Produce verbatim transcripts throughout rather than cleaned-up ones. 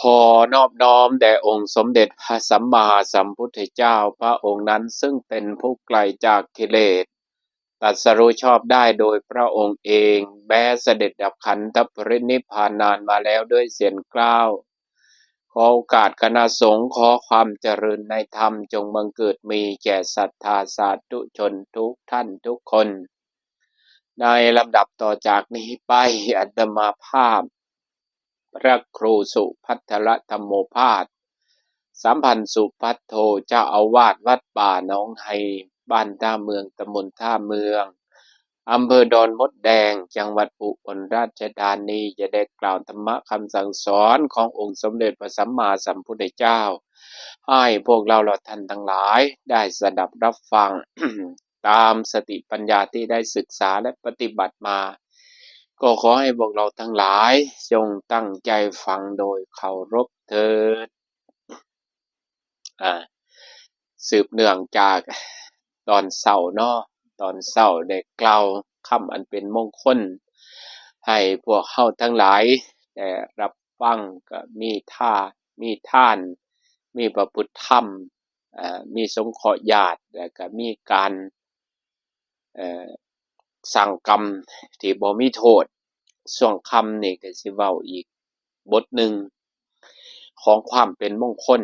ขอนอบน้อมแด่องค์สมเด็จพระสัมมาสัมพุทธเจ้า พระองค์นั้นซึ่งเป็นผู้ไกลจากกิเลส ตรัสรู้ชอบได้โดยพระองค์เอง แม้เสด็จดับขันธปรินิพพานนานมาแล้วด้วยเสียงกล้าว ขอโอกาสคณะสงฆ์ ขอความเจริญในธรรมจงบังเกิดมีแก่ศรัทธาสาธุชนทุกท่านทุกคน ในลำดับต่อจากนี้ไป อาตมาภาพ พระครูสุภัทรธรรมโมภาส สัมพันธ์สุภัทโท เจ้าอาวาสวัดป่าหนองไฮ บ้านท่าเมือง ตำบลท่าเมือง อำเภอดอนมดแดง จังหวัดอุบลราชธานี จะได้กล่าวธรรมะคำสั่งสอนขององค์สมเด็จพระสัมมาสัมพุทธเจ้า ให้พวกเราและท่านทั้งหลายได้สดับรับฟัง ตามสติปัญญาที่ได้ศึกษาและปฏิบัติมา ก็ขอให้พวกเราทั้งหลายจงตั้งใจฟังโดยเคารพเถิด อ่า สืบเนื่องจากตอนเช้าเนาะ ตอนเช้าได้กล่าวคำอันเป็นมงคล ให้พวกเฮาทั้งหลายได้รับฟัง ก็มีท่า มีทาน มีประพฤติธรรม อ่า มีสงเคราะห์ญาติ แล้วก็มีการ เอ่อ สร้างกรรมที่บ่มีโทษ ช่วงค่ำนี่ก็สิเว้าอีกบทหนึ่งของความเป็นมงคล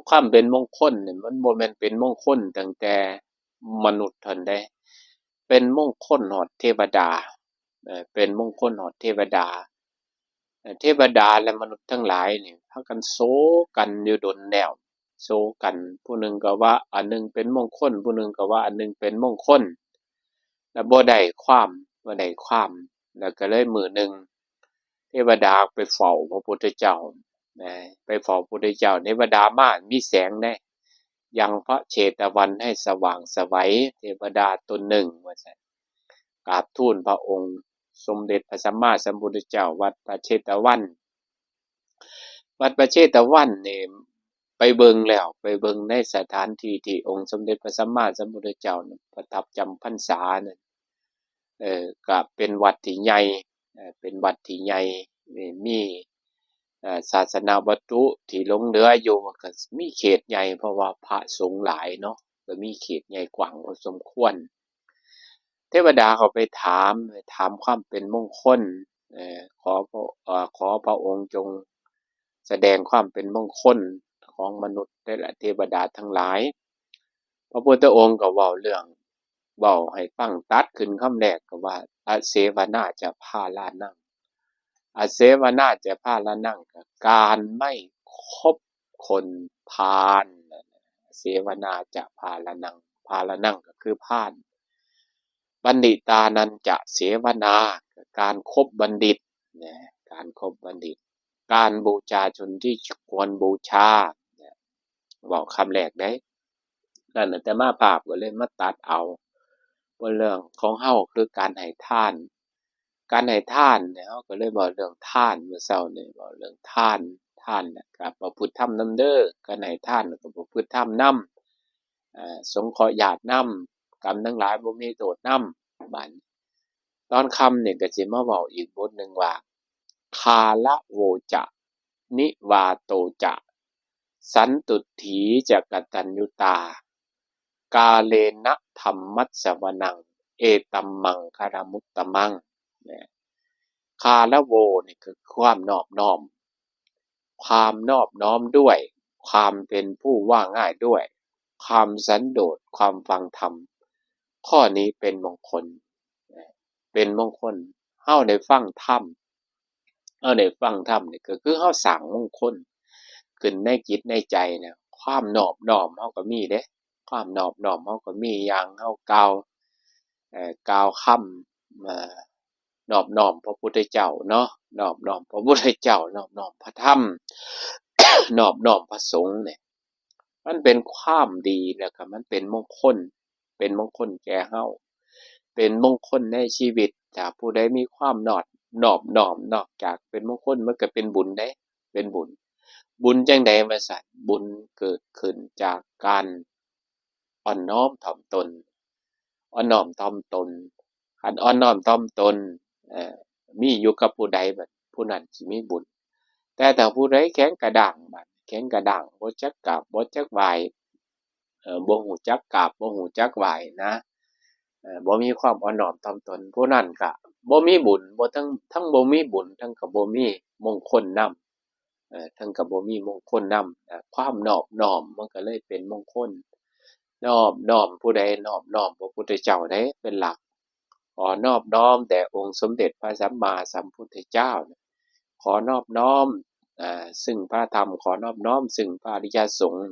ความเป็นมงคลนี่มันบ่แม่นเป็นมงคลตั้งแต่มนุษย์เท่านั้นเด้ เป็นมงคลฮอดเทวดา เอ่อ เป็นมงคลฮอดเทวดา เอ่อ เทวดาและมนุษย์ทั้งหลายนี่พากันโศกกันอยู่ดนแล้ว โศกกัน ผู้หนึ่งก็ว่าอันหนึ่งเป็นมงคล ผู้หนึ่งก็ว่าอันหนึ่งเป็นมงคล แล้วบ่ได้ความ บ่ได้ความ แล้วก็เลยมื้อหนึ่ง เทวดาไปเฝ้าพระพุทธเจ้า นะ ไปเฝ้าพระพุทธเจ้า เทวดามามีแสงเด้ ยังพระเชตวันให้สว่างไสว เทวดาตนหนึ่ง ว่าซั่น กราบทูลพระองค์สมเด็จพระสัมมาสัมพุทธเจ้า วัดพระเชตวัน วัดพระเชตวันนี่ไปเบิ่งแล้ว ไปเบิ่งในสถานที่ที่องค์สมเด็จพระสัมมาสัมพุทธเจ้านั้นประทับจำพรรษานั้น เอ่อ ก็เป็นวัดที่ใหญ่ เอ่อ เป็นวัดที่ใหญ่ เอ่อ มี เอ่อ ศาสนวัตถุที่หลงเหลืออยู่ ก็มีเขตใหญ่ เพราะว่าพระสงฆ์หลายเนาะ ก็มีเขตใหญ่กว้างพอสมควร เทวดาเขาไปถาม ถามความเป็นมงคล เอ่อ ขอพระ เอ่อ ขอพระองค์จงแสดงความเป็นมงคลของมนุษย์และเทวดาทั้งหลาย พระพุทธองค์ก็เว้าเรื่อง เว้าให้ฟัง ตัดขึ้นคำแรกก็ว่า อเสวนาจะพาลานัง อเสวนาจะพาลานัง ก็การไม่คบคนพาล เสวนาจะพาลานัง พาลานังก็คือพาล บัณฑิตานันจะเสวนา การคบบัณฑิต นะ การคบบัณฑิต การบูชาชนที่ควรบูชา นะ เว้าคำแรกเด้ นั่นน่ะ อาตมาภาพก็เลยมาตัดเอา ว่าเรื่องของเฮาคือการให้ทาน การให้ทานเนี่ย เฮาก็เลยเว้าเรื่องทาน มื้อเช้านี่เว้าเรื่องทาน ทานน่ะก็ประพฤติธรรมนำเด้อ การให้ทานน่ะก็ประพฤติธรรมนำ เอ่อ สงเคราะห์ญาตินำ กรรมทั้งหลายบ่มีโทษนำ บาดนี้ ตอนค่ำนี่ก็สิมาเว้าอีกบทหนึ่งว่า คาละโวจะ นิวาโตจะ สันตุฏฐีจะกตัญญูตา กาเลนะธัมมัสสวนัง เอตัมมังคลมุตตมัง เนี่ย คาละโวนี่คือความนอบน้อม ความนอบน้อมด้วย ความเป็นผู้ว่าง่ายด้วย ความสันโดษ ความฟังธรรม ข้อนี้เป็นมงคล เป็นมงคล เฮาได้ฟังธรรม เฮาได้ฟังธรรมนี่ก็คือเฮาสร้างมงคลขึ้นในจิตในใจนะ ความนอบน้อมเฮาก็มีเด้ ความนอบน้อมเฮาก็มี อย่างเฮากล่าว เอ่อ กล่าวคำ เอ่อ นอบน้อมพระพุทธเจ้าเนาะ นอบน้อมพระพุทธเจ้า นอบน้อมพระธรรม นอบน้อมพระสงฆ์เนี่ย มันเป็นความดี แล้วก็มันเป็นมงคล เป็นมงคลแก่เฮา เป็นมงคลในชีวิต ถ้าผู้ใดมีความนอบ นอบน้อม นอกจากเป็นมงคล มันก็เป็นบุญเด้ เป็นบุญ บุญจั่งใดว่าซั่น บุญเกิดขึ้นจากการอ่อนน้อมถ่อมตน อ่อนน้อมถ่อมตน คันอ่อนน้อมถ่อมตน เอ่อ มีอยู่กับผู้ใด บัดผู้นั้นสิมีบุญ แต่ถ้าผู้ใดแข็งกระด้าง บัดแข็งกระด้าง บ่จักกราบ บ่จักไหว้ เอ่อ บ่ฮู้จักกราบ บ่ฮู้จักไหว้นะ เอ่อ บ่มีความอ่อนน้อมถ่อมตน ผู้นั้นก็บ่มีบุญ บ่ ทั้ง ทั้งบ่มีบุญ ทั้งก็บ่มีมงคลนำ เอ่อ ทั้งก็บ่มีมงคลนำ เอ่อ ความนอบน้อมมันก็เลยเป็นมงคล นอบน้อมผู้ใด นอบน้อมพระพุทธเจ้าเด้เป็นหลัก ขอนอบน้อมแด่องค์สมเด็จพระสัมมาสัมพุทธเจ้า ขอนอบน้อม อ่า ซึ่งพระธรรม ขอนอบน้อมซึ่งพระอริยสงฆ์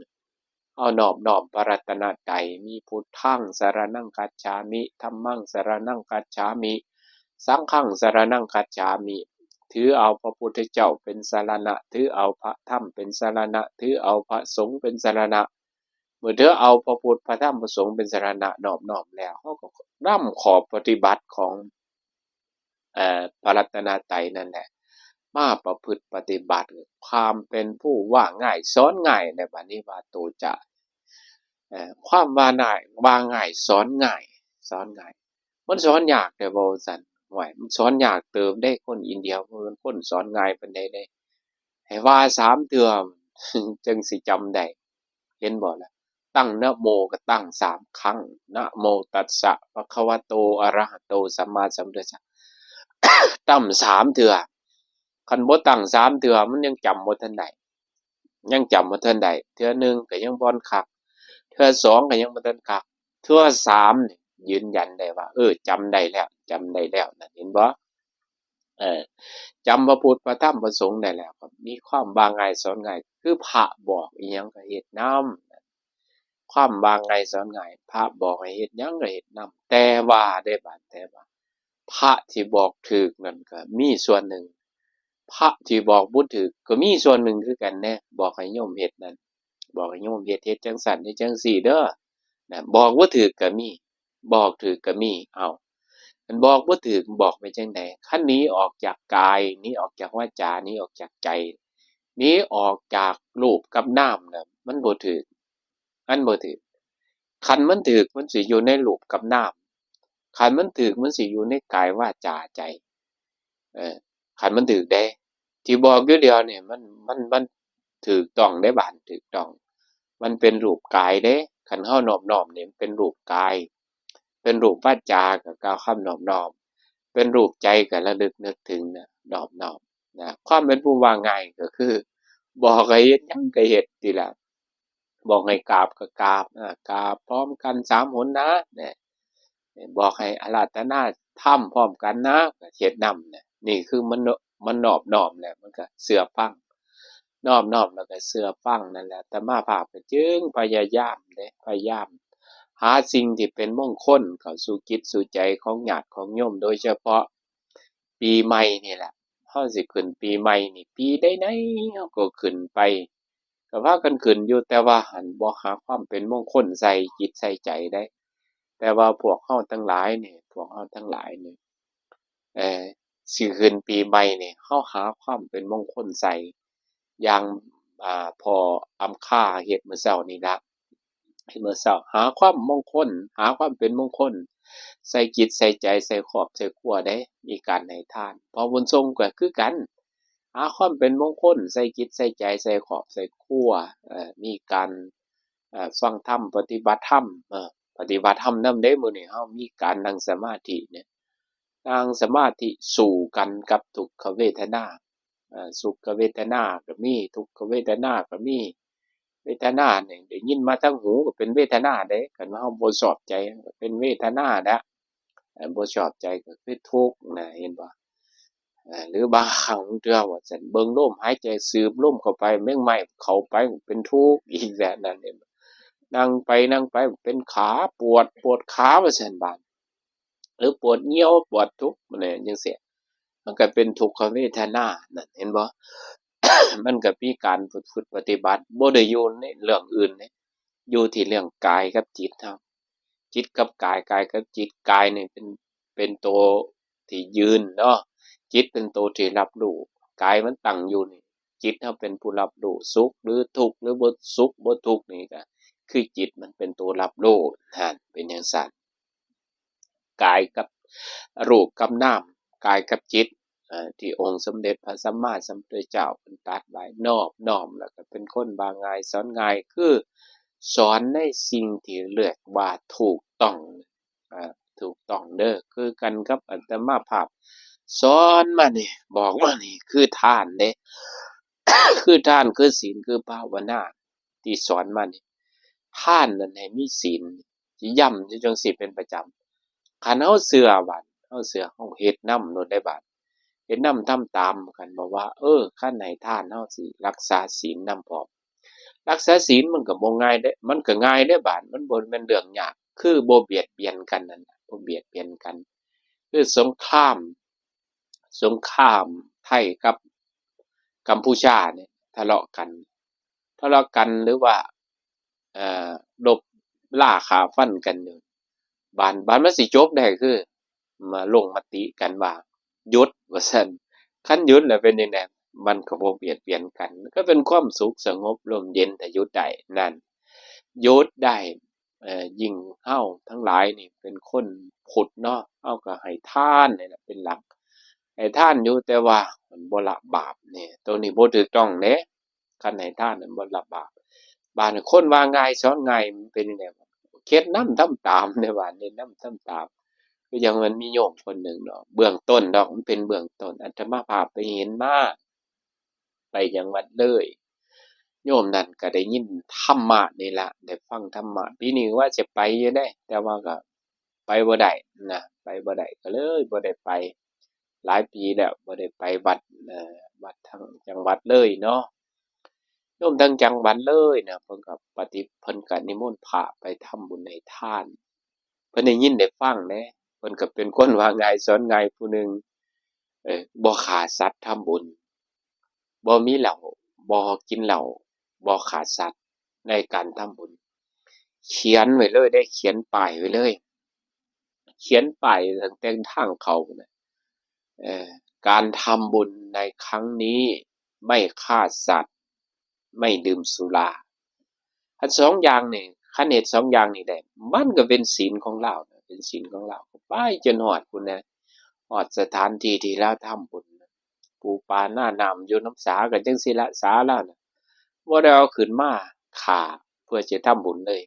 เอานอบน้อมพระรัตนตรัย มี พุทธังสรณังคัจฉามิ ธัมมังสรณังคัจฉามิ สังฆังสรณังคัจฉามิ ถือเอาพระพุทธเจ้าเป็นสรณะ ถือเอาพระธรรมเป็นสรณะ ถือเอาพระสงฆ์เป็นสรณะ เมื่อถือเอาพระพุทธ พระธรรม พระสงฆ์เป็นสรณะ นอบน้อมแล้ว เราก็นำข้อปฏิบัติของ เอ่อ พระรัตนตรัยนั่นแหละ มาประพฤติปฏิบัติ ความเป็นผู้ว่าง่ายสอนง่าย ในบัดนี้ว่าโตจะ เอ่อ ความว่าง่าย ว่าง่ายสอนง่าย สอนง่าย มันสอนยากเด้บ่ว่าซั่น โอ้ย มันสอนยากเติบเด้ คนอินเดียบ่แม่นคนสอนง่ายปานใดเด้ ให้ว่าสามเทื่อ จั่งสิจำได้ เห็นบ่ล่ะ ตั้งนะโมก็ตั้งสามครั้ง นะโมตัสสะภะคะวะโตอะระหะโตสัมมาสัมพุทธัสสะ ตั้งสามเทื่อ คันบ่ตั้งสามเทื่อ มันยังจำบ่ทันได้ ยังจำบ่ทันได้ เทื่อหนึ่งก็ยังบ่ทันคัก เทื่อสองก็ยังบ่ทันคัก เทื่อสามนี่ยืนยันได้ว่า เออ จำได้แล้ว จำได้แล้ว นั่นเห็นบ่ เออ จำพระพุทธ พระธรรม พระสงฆ์ได้แล้ว ก็มีความว่าง่ายสอนง่าย คือพระบอกอิหยังก็เฮ็ดนำ ความว่าง่ายสอนง่าย พระบอกให้เฮ็ดหยังก็เฮ็ดนำ แต่ว่าเด้บาด แต่ว่า พระที่บอกถูกนั่นก็มีส่วนหนึ่ง พระที่บอกบ่ถูกก็มีส่วนหนึ่งคือกันเด้ บอกให้โยมเฮ็ดนั่น บอกให้โยมเฮ็ด เฮ็ดจั่งซั้น เฮ็ดจั่งซี้เด้อ นะ บอกบ่ถูกก็มี บอกถูกก็มี เอ้า คันบอกบ่ถูก บอกไปจั่งใด คันหนีออกจากกาย หนีออกจากวาจา หนีออกจากใจ หนีออกจากรูปกับนามน่ะ มันบ่ถูก มันบ่ถูก คันมันถูก มันสิอยู่ในรูปกับนาม คันมันถูก มันสิอยู่ในกายวาจาใจ เออ คันมันถูกเด้ ที่บอกอยู่เดียวนี่ มัน มัน มันถูกต้องเด้บาด ถูกต้อง มันเป็นรูปกายเด้ คันเฮานอบน้อมนี่ มันเป็นรูปกาย เป็นรูปวาจา ก็กล่าวคำนอบน้อม เป็นรูปใจ ก็ระลึกนึกถึงนะ นอบน้อมนะ ความเป็นผู้ว่าง่ายก็คือ บอกให้เฮ็ดหยังก็เฮ็ดติล่ะ บอกให้กราบก็กราบ อ่า กราบพร้อมกันสามหนนะ เนี่ย บอกให้อาราธนาธรรมพร้อมกันนะ ก็เฮ็ดนำนะ นี่คือมัน มันนอบน้อมแล้ว มันก็เชื่อฟัง นอบน้อมแล้วก็เชื่อฟังนั่นแหละ อาตมาภาพก็จึงพยายามเด้ พยายามหาสิ่งที่เป็นมงคลเข้าสู่จิตสู่ใจของญาติของโยม โดยเฉพาะปีใหม่นี่แหละ เฮาสิขึ้นปีใหม่นี่ ปีใดๆ เฮาก็ขึ้นไป ก็พากันขึ้นอยู่ แต่ว่าหั้นบ่หาความเป็นมงคลใส่จิตใส่ใจเด้ แต่ว่าพวกเฮาทั้งหลายนี่ พวกเฮาทั้งหลายนี่ เอ่อ สิขึ้นปีใหม่นี่ เฮาหาความเป็นมงคลใส่ อย่าง อ่า พ่ออำคาเฮ็ดมื้อเช้านี่ละ เฮ็ดมื้อเช้า หาความมงคล หาความเป็นมงคล ใส่จิตใส่ใจ ใส่ครอบใส่ครัวเด้ มีการให้ทาน พ่อบุญส่งก็คือกัน หาความเป็นมงคล ใส่จิตใส่ใจ ใส่ครอบใส่ครัว เอ่อ มีการ เอ่อ ฟังธรรม ปฏิบัติธรรม เอ่อ ปฏิบัติธรรมนำเด้ มื้อนี้เฮามีการนั่งสมาธิเนี่ย นั่งสมาธิสู้กันกับทุกขเวทนา เอ่อ สุขเวทนาก็มี ทุกขเวทนาก็มี เวทนานี่ได้ยินมาทางหูก็เป็นเวทนาเด้ คันว่าเฮาบ่ชอบใจก็เป็นเวทนาแหละ เอ่อ บ่ชอบใจก็คือทุกข์นะ เห็นบ่ เอ่อ หรือบางครั้งเทื่อว่าซั่น เบิ่งลมหายใจ สูบลมเข้าไป แมงไม้เข้าไป เป็นทุกข์อีกแบบนั้นเด้ นั่งไปนั่งไปเป็นขาปวด ปวดขาว่าซั่นบาด หรือปวดเยี่ยว ปวดทุกข์เนี่ย จั่งซี้ มันก็เป็นทุกขเวทนานั่น เห็นบ่ มันก็มีการฝึกปฏิบัติ บ่ได้อยู่ในเรื่องอื่นเด้ อยู่ที่เรื่องกายกับจิตเฮา จิตกับกาย กายกับจิต กายนี่เป็น เป็นตัวที่ยืนเนาะ จิตเป็นตัวที่รับรู้ กายมันตั้งอยู่นี่ จิตเฮาเป็นผู้รับรู้ สุขหรือทุกข์หรือบ่สุขบ่ทุกข์นี่ก็คือจิตมันเป็นตัวรับรู้ หั้น เป็นจั่งซั้น กายกับรูปกับนาม กายกับจิต เอ่อ ที่องค์สมเด็จพระสัมมาสัมพุทธเจ้าเพิ่นตรัสไว้ นอบน้อม แล้วก็เป็นคนว่าง่ายสอนง่าย คือสอนในสิ่งที่เรียกว่าถูกต้อง อ่า ถูกต้องเด้อ คือกันกับอาตมาภาพสอนมานี่ บอกมานี่ คือทานเด้ คือทาน คือศีล คือภาวนา ที่สอนมานี่ ทานนั่นให้มีศีล สิย้ำอยู่จั่งซี้เป็นประจำ คันเฮาเชื่อบาด เฮาเชื่อ เฮาเฮ็ดนำโลดเด้บาด เฮ็ดนำทำตาม คันบอกว่า เออ คันให้ทานเฮาสิรักษาศีลนำพร้อม รักษาศีลมันก็บ่ง่ายเด้ มันก็ง่ายเด้บาด มันบ่แม่นเรื่องยาก คือบ่เบียดเบียนกันนั่นน่ะ บ่เบียดเบียนกัน คือสงคราม สงครามไทยกับกัมพูชาเนี่ยทะเลาะกัน ทะเลาะกันหรือว่า เอ่อ รบราฆ่าฟันกันอยู่ บาด บาดมันสิจบได้คือ มาลงมติกันว่า หยุด ว่าซั่น คันหยุดแล้วเป็นจั่งใด มันก็บ่เบียดเบียนกัน ก็เป็นความสุขสงบร่มเย็น ถ้าหยุดได้นั่น หยุดได้ เอ่อ ยิ่งเฮาทั้งหลายนี่เป็นคนพุทธเนาะ เฮาก็ให้ทานนี่แหละเป็นหลัก ให้ทานอยู่ แต่ว่ามันบ่ละบาปนี่ ตัวนี้บ่ถูกต้องเด้ คันให้ทานนั่นบ่ละบาป บาดนี้คนว่าง่ายสอนง่ายมันเป็นจั่งใด เฮ็ดนำทำตามเด้บาดนี้ นำทำตาม คือจั่งมันมีโยมคนหนึ่งเนาะ เบื้องต้นดอก มันเป็นเบื้องต้น อาตมาภาพไปเห็นมา ไปจังหวัดเลย โยมนั่นก็ได้ยินธรรมะนี่ล่ะ ได้ฟังธรรมะ ปีนี้ว่าจะไปอยู่เด้ แต่ว่าก็ไปบ่ได้นะ ไปบ่ได้ ก็เลยบ่ได้ไป หลายปีแล้วบ่ได้ไปวัด เอ่อ วัดทางจังหวัดเลยเนาะ โยมทางจังหวัดเลยนะ เพิ่นก็ปฏิ เพิ่นก็นิมนต์พระไปทำบุญให้ทาน เพิ่นได้ยินได้ฟังเด้ เพิ่นก็เป็นคนว่าง่ายสอนง่ายผู้หนึ่ง เอ่อ บ่ฆ่าสัตว์ทำบุญ บ่มีเหล้า บ่กินเหล้า บ่ฆ่าสัตว์ในการทำบุญ เขียนไว้เลยเด้ เขียนป้ายไว้เลย เขียนป้ายตั้งแต่ทางเข้านะ เอ่อ การทำบุญในครั้งนี้ไม่ฆ่าสัตว์ ไม่ดื่มสุรา คันสองอย่างนี่ คันเฮ็ดสองอย่างนี่ได้ มันก็เป็นศีลของลาวนะ เป็นศีลของลาว ไปจนฮอดพุ้นนะ ฮอดสถานที่ที่ลาวทำบุญนะ ปูปลาหน้าน้ำอยู่นำสา ก็จั่งซี้ละ สาลาวนะ บ่ได้เอาขึ้นมาฆ่าเพื่อจะทำบุญเลย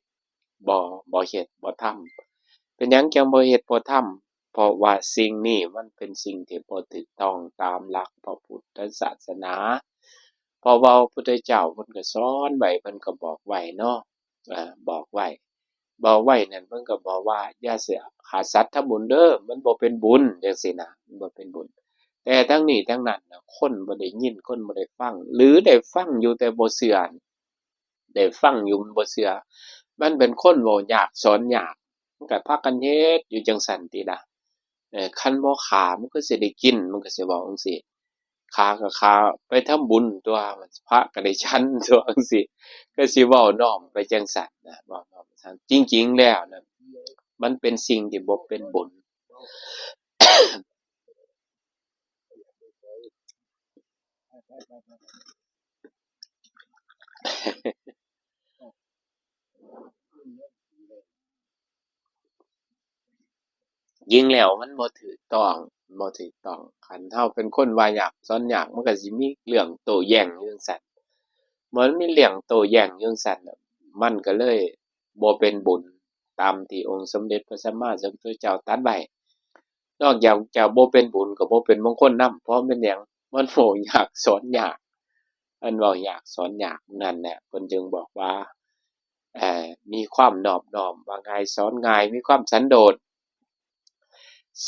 บ่ บ่เฮ็ด บ่ทำ เป็นหยังจั่งบ่เฮ็ดบ่ทำ เพราะว่าสิ่งนี้มันเป็นสิ่งที่บ่ถูกต้องตามหลักพระพุทธศาสนา เพราะว่าพระพุทธเจ้าเพิ่นก็สอนไว้ เพิ่นก็บอกไว้เนาะ อ่า บอกไว้ บอกไว้นั่น เพิ่นก็บอกว่า อย่าสิฆ่าสัตว์ทำบุญเด้อ มันบ่เป็นบุญ จั่งซี้นะ มันบ่เป็นบุญ แต่ทั้งนี้ทั้งนั้นนะ คนบ่ได้ยิน คนบ่ได้ฟัง หรือได้ฟังอยู่แต่บ่เชื่อ ได้ฟังอยู่มันบ่เชื่อ มันเป็นคนเว้ายากสอนยาก มันก็พากันเฮ็ดอยู่จั่งซั้นติล่ะ เอ่อ คันบ่ฆ่ามันก็สิได้กิน มันก็สิเว้าจั่งซี้ ฆ่าก็ฆ่าไปทำบุญตั่ว พระก็ได้ฉันตั่ว จั่งซี้ ก็สิเว้าน้อมไปจั่งซั้นนะ เว้าน้อมไปซั้น จริงๆ แล้วนะ มันเป็นสิ่งที่บ่เป็นบุญ จริงแล้วมันบ่ถูกต้อง บ่ถูกต้อง คันเฮาเป็นคนว่ายากสอนยาก มันก็สิมีเรื่องโต้แย้งอยู่จั่งซั้น มันมีเรื่องโต้แย้งอยู่จั่งซั้นน่ะ มันก็เลยบ่เป็นบุญตามที่องค์สมเด็จพระสัมมาสัมพุทธเจ้าตรัสไว้ นอกจากจะบ่เป็นบุญก็บ่เป็นมงคลนำ เพราะเป็นหยัง มันเว้ายากสอนยาก มันเว้ายากสอนยาก นั่นแหละ เพิ่นจึงบอกว่า เอ่อ มีความนอบน้อม ว่าง่ายสอนง่าย มีความสันโดษ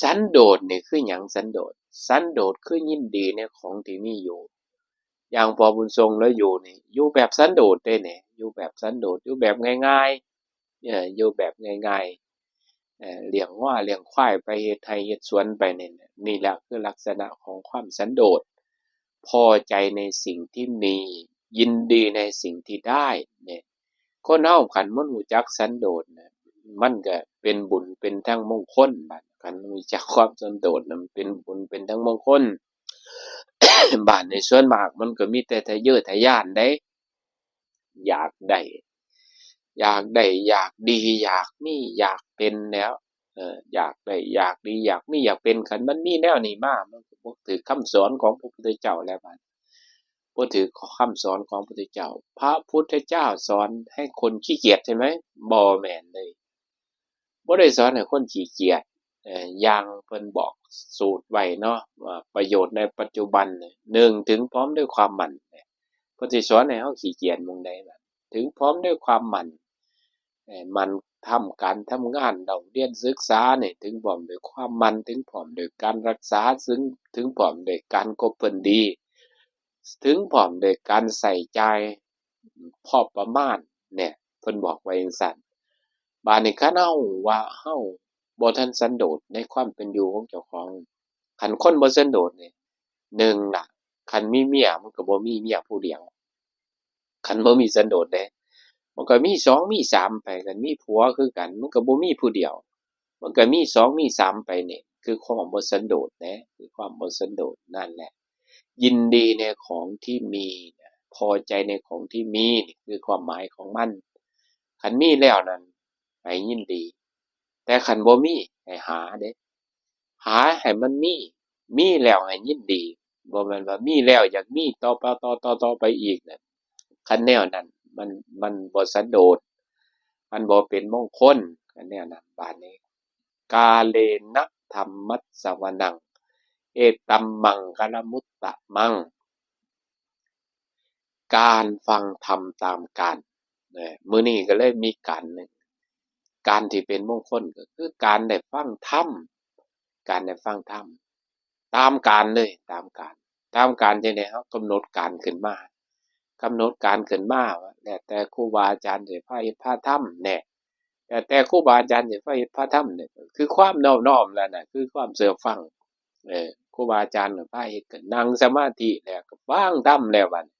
สันโดษนี่คือหยัง สันโดษ สันโดษคือยินดีในของที่มีอยู่ อย่างพ่อบุญทรงลาวอยู่นี่ อยู่แบบสันโดษเด้นี่ อยู่แบบสันโดษ อยู่แบบง่ายๆ เอ่อ อยู่แบบง่ายๆ เอ่อ เลี้ยงงัวเลี้ยงควายไป เฮ็ดไร่เฮ็ดสวนไปนี่แหละ นี่แหละคือลักษณะของความสันโดษ พอใจในสิ่งที่มี ยินดีในสิ่งที่ได้เนี่ย คนเฮาคันมันรู้จักสันโดษน่ะ มันก็เป็นบุญเป็นทั้งมงคล บาดคันรู้จักความสันโดษน่ะ มันเป็นบุญเป็นทั้งมงคล บาดนี่ส่วนมากมันก็มีแต่ทะเยอทะยานเด้ อยากได้ อยากได้ อยากดี อยากมี อยากเป็นแหล้ว เอ่อ อยากได้ อยากดี อยากมี อยากเป็น คันมันมีแนวนี้มา มันก็บ่ถืกคำสอนของพระพุทธเจ้าแล้วบาดนี้ บ่ถืกคำสอนของพระพุทธเจ้า พระพุทธเจ้าสอนให้คนขี้เกียจใช่ไหม บ่แม่นเลย บ่ได้สอนให้คนขี้เกียจ เอ่อ อย่างเพิ่นบอกสูตรไว้เนาะ ว่าประโยชน์ในปัจจุบันเนี่ย หนึ่ง ถึงพร้อมด้วยความหมั่น เพิ่นสิสอนให้เฮาขี้เกียจหม่องใดล่ะ ถึงพร้อมด้วยความหมั่น เอ่อ หมั่นทำการทำงาน เล่าเรียนศึกษานี่ ถึงพร้อมด้วยความหมั่น ถึงพร้อมด้วยการรักษา ถึง ถึงพร้อมด้วยการคบเพื่อนดี ถึงพร้อมด้วยการใช้จ่ายพอประมาณ เนี่ย เพิ่นบอกไว้จั่งซั้น บาดนี้คันเฮาว่าเฮาบ่ทันสันโดษในความเป็นอยู่ของเจ้าของ คันคนบ่สันโดษนี่ หนึ่งล่ะ คันมีเมียมันก็บ่มีเมียผู้เดียว คันบ่มีสันโดษเด้ มันก็มีสองมีสามไป คันมีผัวคือกัน มันก็บ่มีผู้เดียว มันก็มีสองมีสามไปนี่ คือความบ่สันโดษเด้ คือความบ่สันโดษนั่นแหละ ยินดีในของที่มี พอใจในของที่มี นี่คือความหมายของมัน คันมีแล้วนั่นให้ยินดี แต่คันบ่มีให้หาเด้ หาให้มันมี มีแล้วให้ยินดี บ่แม่นว่ามีแล้วอยากมีต่อไป ต่อ ต่อ ต่อไปอีกนั่น คันแนวนั้นมัน มันบ่สันโดษ มันบ่เป็นมงคล คันแนวนั้น บาดนี้ กาเลนะธัมมัสสวนัง เอตัมมังคลมุตตะมัง การฟังธรรมตามกาล นะ มื้อนี้ก็เลยมีกาลหนึ่ง กาลที่เป็นมงคลก็คือการได้ฟังธรรม การได้ฟังธรรม ตามกาลเลย ตามกาล ตามกาลจั่งใด เฮากำหนดกาลขึ้นมา กำหนดกาลขึ้นมาว่า แล้วแต่ครูบาอาจารย์สิพาเฮ็ดพาทำแหน่ แล้วแต่ครูบาอาจารย์สิพาเฮ็ดพาทำเนี่ย คือความนอบน้อมแล้วนะ คือความเชื่อฟัง เออ ครูบาอาจารย์ก็พาเฮ็ด ก็นั่งสมาธิแล้ว ก็ฟังธรรมแล้วบัดนี้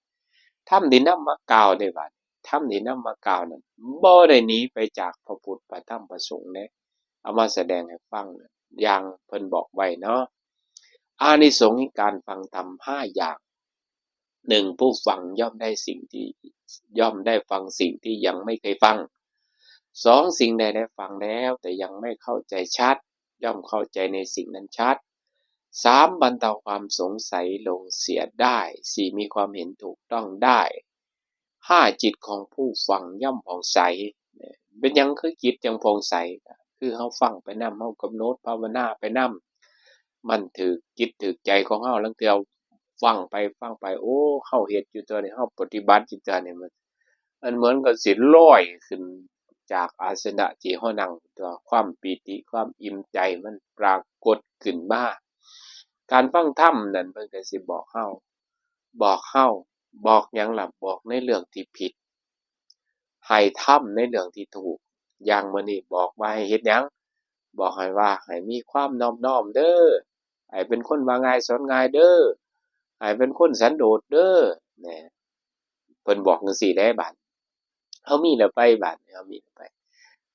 ธรรมที่นำมากล่าวเด้บัดนี้ ธรรมที่นำมากล่าวนั้น บ่ได้หนีไปจากพระพุทธ พระธรรม พระสงฆ์เด้ เอามาแสดงให้ฟัง อย่างเพิ่นบอกไว้เนาะ อานิสงส์แห่งการฟังธรรมห้าอย่าง หนึ่ง ผู้ฟังย่อมได้สิ่งที่ ย่อมได้ฟังสิ่งที่ยังไม่เคยฟัง สอง สิ่งใดได้ฟังแล้วแต่ยังไม่เข้าใจชัด ย่อมเข้าใจในสิ่งนั้นชัด สาม บรรเทาความสงสัยลงเสียได้ สี่ มีความเห็นถูกต้องได้ ห้า จิตของผู้ฟังย่อมผ่องใส เป็นหยังคือจิตจั่งผ่องใส คือเฮาฟังไปนำ เฮากำหนดภาวนาไปนำ มันถืกจิตถืกใจของเฮา ลางเทื่อฟังไปฟังไป โอ้ เฮาเฮ็ดอยู่ตัวนี้ เฮาปฏิบัติอยู่ตัวนี้ มัน มันเหมือนกับสิลอยขึ้นจากอาสนะที่เฮานั่งตัว ความปีติความอิ่มใจมันปรากฏขึ้นมา การฟังธรรมนั่นเพิ่นก็สิบอกเฮา บอกเฮา บอกหยังล่ะ บอกในเรื่องที่ผิด ให้ทำในเรื่องที่ถูก อย่างมื้อนี้บอกว่าให้เฮ็ดหยัง บอกให้ว่าให้มีความนอบน้อมเด้อ ให้เป็นคนว่าง่ายสอนง่ายเด้อ ให้เป็นคนสันโดษเด้อ แหน่ เพิ่นบอกจั่งซี้เด้บาด เฮามีแล้วไปบาดนี้ เฮามีแล้วไป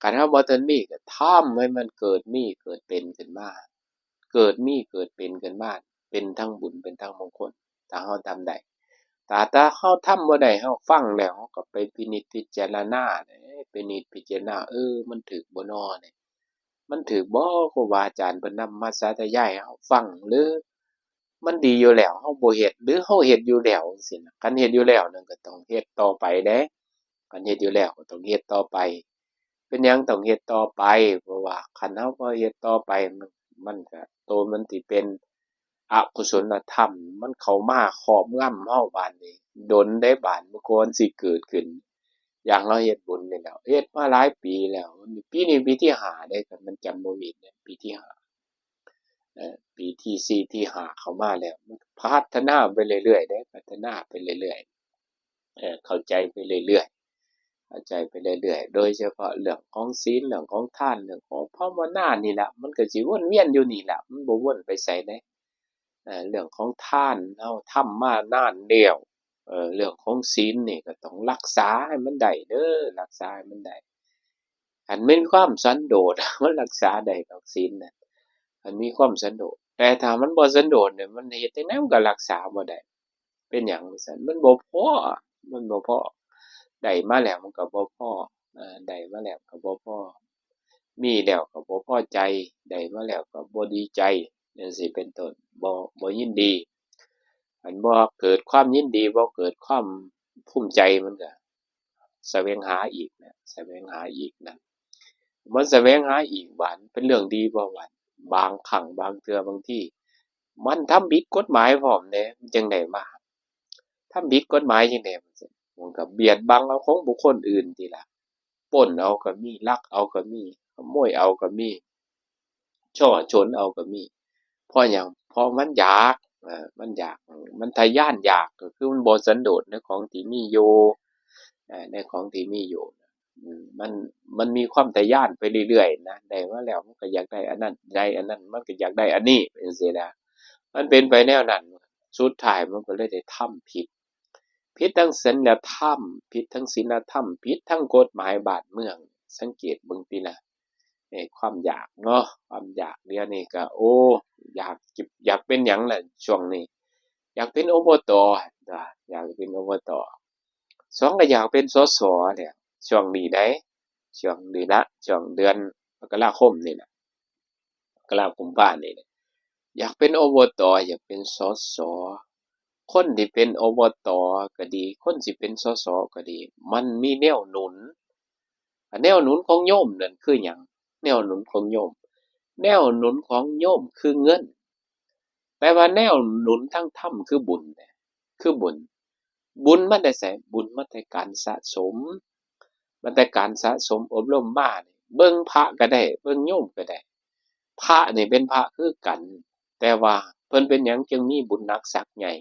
คันเฮาบ่ทันมีก็ทำให้มันเกิดมีเกิดเป็นขึ้นมา เกิดมีเกิดเป็นขึ้นมา เป็นทั้งบุญเป็นทั้งมงคล ถ้าเฮาทำได้ ถ้า ถ้าเฮาทำบ่ได้ เฮาฟังแล้ว เฮาก็ไปพินิจพิจารณาเด้ พินิจพิจารณา เออ มันถูกบ่น้อนี่ มันถูกบ่ ครูบาอาจารย์เพิ่นนำมาสาธยายให้เฮาฟัง หรือมันดีอยู่แล้ว เฮาบ่เฮ็ด หรือเฮาเฮ็ดอยู่แล้วจั่งซี้นะ คันเฮ็ดอยู่แล้วนั่นก็ต้องเฮ็ดต่อไปเด้ คันเฮ็ดอยู่แล้วก็ต้องเฮ็ดต่อไป เป็นหยังต้องเฮ็ดต่อไป เพราะว่าคันเฮาบ่เฮ็ดต่อไป มัน มันก็ โตมันสิเป็นอกุศลธรรม มันเข้ามาครอบงำเฮาบาดนี้ ดนเด้บาด มันก่อนสิเกิดขึ้น อย่างเฮาเฮ็ดบุญนี่แหละ เฮ็ดมาหลายปีแล้ว ปีนี้ปีที่ห้าเด้ คันมันจำบ่ผิดเนี่ย ปีที่ห้า เอ่อ ปีที่สี่ ที่ห้า เข้ามาแล้ว มันพัฒนาไปเรื่อยๆเด้ พัฒนาไปเรื่อยๆ เอ่อ เข้าใจไปเรื่อยๆ เข้าใจไปเรื่อยๆ โดยเฉพาะเรื่องของศีล เรื่องของทาน เรื่องของภาวนานี่แหละ มันก็สิวนเวียนอยู่นี่แหละ มันบ่วนไปไสเด้ เอ่อ เรื่องของทาน เฮาทำมานานแล้ว เอ่อ เรื่องของศีลนี่ก็ต้องรักษาให้มันได้เด้อ รักษาให้มันได้ คันมีความสันโดษ มันรักษาได้ดอกศีลน่ะ คันมีความสันโดษ แต่ถ้ามันบ่สันโดษเนี่ย มันเฮ็ดจั่งใดมันก็รักษาบ่ได้ เป็นหยังว่าซั่น มันบ่พอ มันบ่พอ ได้มาแล้วมันก็บ่พอ เอ่อ ได้มาแล้วก็บ่พอ มีแล้วก็บ่พอใจ ได้มาแล้วก็บ่ดีใจ จั่งซี้เป็นต้น บ่ บ่ยินดี อันบ่เกิดความยินดี บ่เกิดความภูมิใจ มันก็แสวงหาอีกนะ แสวงหาอีกนะ มันแสวงหาอีก บาดเป็นเรื่องดีบ่ บาดบางครั้งบางเทื่อบางที มันทำผิดกฎหมายพร้อมเด้ มันจั่งได้มา ทำผิดกฎหมายจั่งใด มันก็เบียดบังเอาของบุคคลอื่นติล่ะ ปล้นเอาก็มี ลักเอาก็มี ขโมยเอาก็มี ฉ้อฉลเอาก็มี เพราะหยัง เพราะมันอยาก เอ่อ มันอยาก มันทะยานอยาก ก็คือมันบ่สันโดษในของที่มีอยู่ เอ่อ ในของที่มีอยู่ อืม มัน มันมีความทะยานไปเรื่อยๆนะ ได้มาแล้วมันก็อยากได้อันนั้น ได้อันนั้นมันก็อยากได้อันนี้ จั่งซี้นะ มันเป็นไปแนวนั้น สุดท้ายมันก็เลยได้ทำผิด ผิดทั้งศีลธรรม ผิดทั้งศีลธรรม ผิดทั้งกฎหมายบ้านเมือง สังเกตเบิ่งติล่ะ เอ้ย ความอยากเนาะ ความอยากเดี๋ยวนี้ก็ โอ้ อยาก อยากเป็นหยังล่ะช่วงนี้ อยากเป็น อบต. อยากเป็น อบต. สองก็อยากเป็น สส. เนี่ย ช่วงนี้ได้ ช่วงนี้ละ ช่วงเดือนมกราคมนี่แหละ มกรากุมภานี่แหละ อยากเป็น อบต. อยากเป็น สส. คนที่เป็น อบต. ก็ดี คนสิเป็น สส. ก็ดี มันมีแนวหนุน แนวหนุนของโยมนั่นคือหยัง แนวหนุนของโยม แนวหนุนของโยมคือเงิน แต่ว่าแนวหนุนทางธรรมคือบุญ คือบุญ บุญมาแต่ไส บุญมาแต่การสะสม มาแต่การสะสมอบรมมานี่ เบิ่งพระก็ได้ เบิ่งโยมก็ได้ พระนี่เป็นพระคือกัน แต่ว่าเพิ่นเป็นหยังจึงมีบุญหนักศักดิ์ใหญ่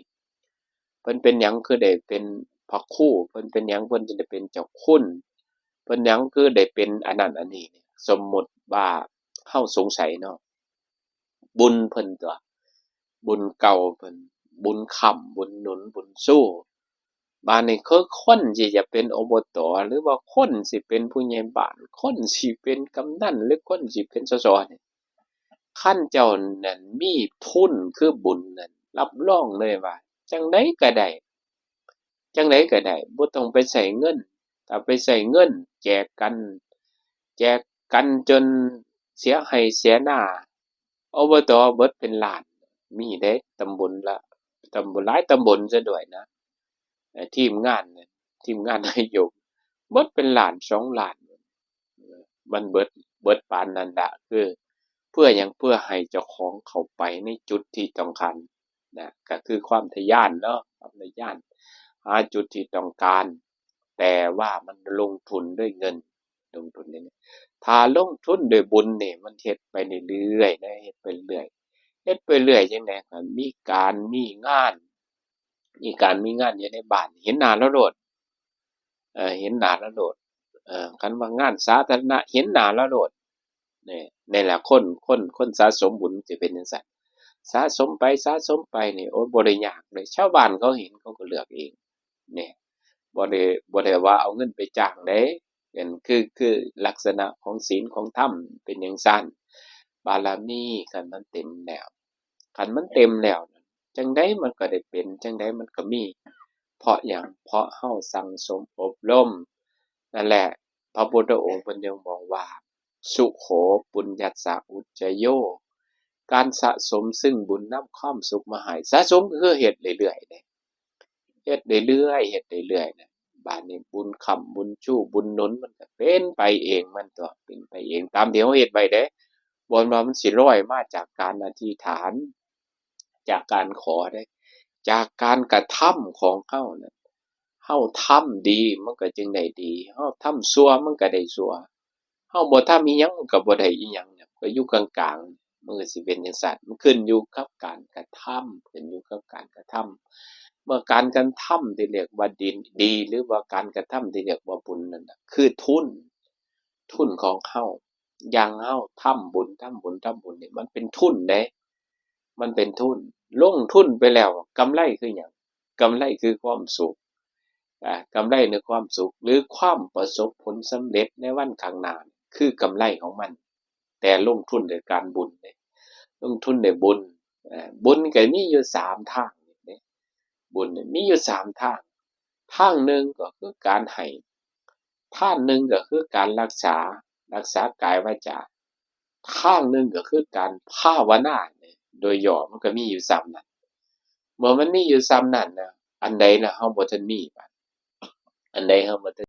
เพิ่นเป็นหยังคือได้เป็นพระครู เพิ่นเป็นหยังเพิ่นจึงได้เป็นเจ้าคุณ เพิ่นหยังคือได้เป็นอันนั้นอันนี้ สมมุติว่าเฮาสงสัยเนาะ บุญเพิ่นตั๊ว บุญเก่าเพิ่น บุญค้ำ บุญหนุน บุญชู บาดนี้คือคนที่จะเป็น อบต. หรือว่าคนสิเป็นผู้ใหญ่บ้าน คนสิเป็นกำนัน หรือคนสิเป็น สส. นี่ คันเจ้านั่นมีทุนคือบุญนั่น รับรองเลยว่า จั่งใดก็ได้ จั่งใดก็ได้ บ่ต้องไปใช้เงิน ถ้าไปใช้เงินแจกกัน แจกกันจนเสียไฮ่เสียนา อบต. เบิดเป็นล้าน มีเด้ ตำบลละ ตำบล หลายตำบลซะด้วยนะ เอ่อ ทีมงานเนี่ย ทีมงานนายก เบิดเป็นล้านสองล้าน มันเบิด เบิดปานนั้นละ คือ เพื่อหยัง เพื่อให้เจ้าของเข้าไปในจุดที่ต้องการนะ ก็คือความทะยานเนาะ ความทะยาน หาจุดที่ต้องการ แต่ว่ามันลงทุนด้วยเงิน ลงทุนด้วยเงิน ถ้าลงทุนด้วยบุญนี่ มันเฮ็ดไปเรื่อยๆนะ เฮ็ดไปเรื่อย เฮ็ดไปเรื่อยจั่งใด ก็มีการมีงาน มีการมีงานอยู่ในบ้าน เห็นหน้าลาวโลด เอ่อ เห็นหน้าลาวโลด เอ่อ คันว่างานสาธารณะ เห็นหน้าลาวโลด นี่ นี่แหละ คน คน คนสะสมบุญสิเป็นจั่งซั้น สะสมไป สะสมไปนี่ โอ้ย บ่ได้ยากเลย ชาวบ้านเขาเห็นเขาก็เลือกเอง นี่ บ่ได้ บ่ได้ว่าเอาเงินไปจ้างเด้ เป็น คือ คือลักษณะของศีลของธรรมเป็นจั่งซั้น บารมีคันมันเต็มแล้ว คันมันเต็มแล้ว จั่งใดมันก็ได้เป็น จั่งใดมันก็มี เพราะหยัง เพราะเฮาสั่งสมอบรม นั่นแหละ พระพุทธองค์เพิ่นยังบอกว่า สุโขปุญญัสสะอุจจโย การสะสมซึ่งบุญนำความสุขมาให้ สะสมก็คือเฮ็ดเรื่อยๆเด้ เฮ็ดเรื่อยๆ เฮ็ดเรื่อยๆนะ บาดนี้บุญค้ำบุญชูบุญหนุนมันก็เป็นไปเองมันตั๊ว เป็นไปเองตามที่เฮาเฮ็ดไว้เด้ บ่แม่นว่ามันสิลอยมาจากการอธิษฐาน จากการขอเด้ จากการกระทำของเฮานั่น เฮาทำดีมันก็จึงได้ดี เฮาทำชั่วมันก็ได้ชั่ว เฮาบ่ทำอิหยังมันก็บ่ได้อิหยังเนี่ย ก็อยู่กลางๆ มันก็สิเป็นจั่งซั้น มันขึ้นอยู่กับการกระทำ ขึ้นอยู่กับการกระทำ เมื่อการกระทำที่เรียกว่าดี ดี หรือว่าการกระทำที่เรียกว่าบุญนั่นน่ะ คือทุน ทุนของเฮา อย่างเฮาทำบุญ ทำบุญ ทำบุญนี่ มันเป็นทุนเด้ มันเป็นทุน ลงทุนไปแล้ว กำไรคือหยัง กำไรคือความสุข อ่า กำไรในความสุข หรือความประสบผลสำเร็จในวันข้างหน้า คือกำไรของมัน แต่ลงทุนด้วยการบุญเด้ ลงทุนด้วยบุญ อ่า บุญก็มีอยู่สามทางเด้ บุญนี่มีอยู่สามทาง ทางหนึ่งก็คือการให้ ทางหนึ่งก็คือการรักษา รักษากายวาจา ทางหนึ่งก็คือการภาวนาเนี่ย โดยย่อมันก็มีอยู่ส่ำนั้น เมื่อมันมีอยู่ส่ำนั้นนะ อันใดล่ะเฮาบ่ทันมีบัด อันใดเฮาบ่ทัน